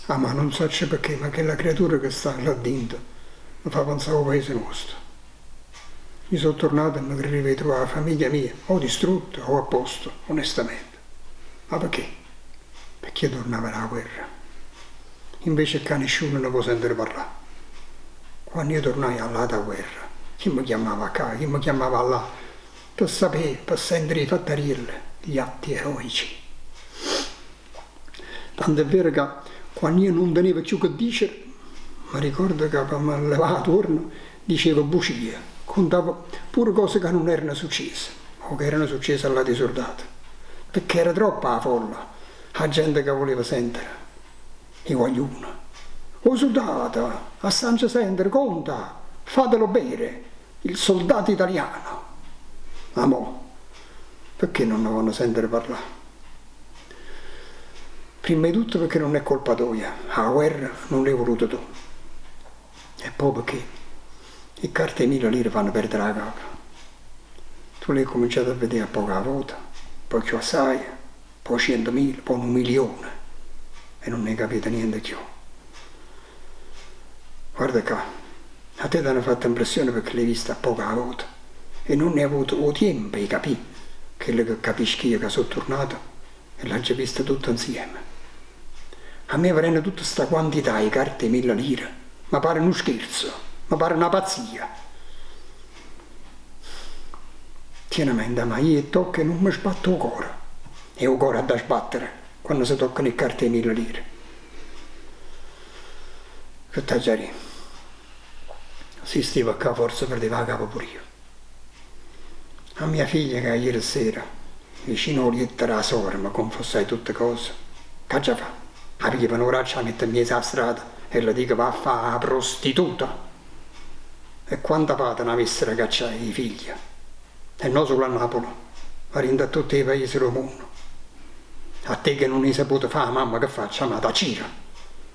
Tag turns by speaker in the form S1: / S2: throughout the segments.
S1: Ah, ma nun saccio pecché, ma chella creatura che sta là dinto me fa pensà 'o paese nuosto. Io so' turnato e me credevo 'e truvà 'a famiglia mia o distrutta o a posto, onestamente. Ma pecché? Pecché io turnavo d' 'a guerra. Invece ccà nisciuno ne vo' sentere parlà. Quanno io turnaje 'a ll'ata guerra, chi me chiammava 'a ccà, chi me chiammava 'a llà, pe sapé, pe sentere 'e fattarielle, gli atti eroici. Tant'è vero ca quanno io nun tenevo cchiù che dicere, m'arricordo ca pe me levà 'a tuorno dicevo bucie, cuntavo pure cose ca nun erano succiese o ca erano succiese a ll'ati surdate, pecché era troppa 'a folla, 'a gente ca vuleva sentere, 'e guagliune. O surdato, lassance sentere, conta, fatelo bere, il soldato italiano. Ma mo, pecché nun 'o vonno sentere parlà? Primma 'e tutto pecché nun è colpa toja, 'a guerra nun l'hê vuluta tu. E po' pecché 'e carte 'e mille lire fanno perdere 'a capa. Tu l'hê cuminciato a vedé a poco 'a vota, po' cchiù assaje, po' cientomila, po' nu milione e nun hê capito niente cchiù. Guarda ccà, a te t'hanno fatto 'mpressione pecché l'hê vista a poco 'a vota e nun hê avuto 'o tiempo 'e capì chello che capisco io ca so' turnato e l'aggio vista tutto 'nzieme. A me vedenno tutta sta quantità 'e carte 'e mille lire, me pare nu scherzo, me pare na pazzia. Tiene mente, ma io 'e tocco e nun me sbatte 'o core. E 'o core adda sbattere quanno se toccano 'e carte 'e mille lire. Che t'aggia dì? Si stevo ccà forse perdevo 'a capa pur'io. A mia figlia ca aiere sera, vicino 'o lietto d' 'a sora, me confessai tutte cose, ch'aggia fa? 'A piglio pe nu vraccio 'a metto 'mmiez' 'a strada e le dico va a fa 'a prostituta? E quanta pate n'avessero caccià 'e figlie? E no sulo a Napule, ma dint' a tutt' 'e paise d' 'o munno. A te che nun 'e saputo fa 'a mamma che faccio? 'A t'acciro!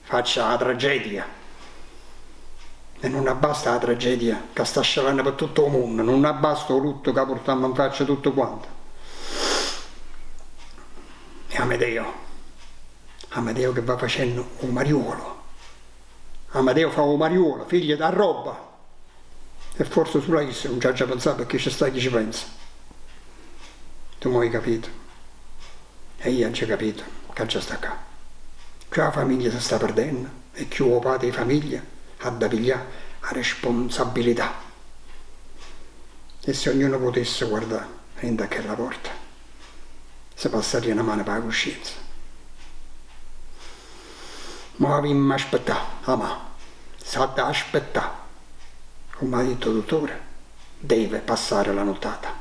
S1: Faccio 'a tragedia! E nun abbasta 'a tragedia ca sta scelanno pe tutto 'o munno, nun abbasta 'o lutto ca purtammo 'nfaccia tutte quante. E Amedeo, Amedeo che va facenno 'o mariuolo. Amedeo fa 'o mariuolo, figlio t'arrobba! E forse sulo a isso nun c'aggia penzà pecché ce sta chi ce penza. Tu mo 'e capito. E io aggio capito c'aggia sta ccà. Cchiù 'a famiglia se sta perdenno e cchiù 'o pate 'e famiglia adda piglià 'a responsabilità. E si ognuno putesse guardà dint' a chella porta, se passarria na mano p' 'a cuscienza. Mo avimm' aspettà, Amà, s'adda aspettà. Comme ha ditto 'o duttore, deve passare la nottata.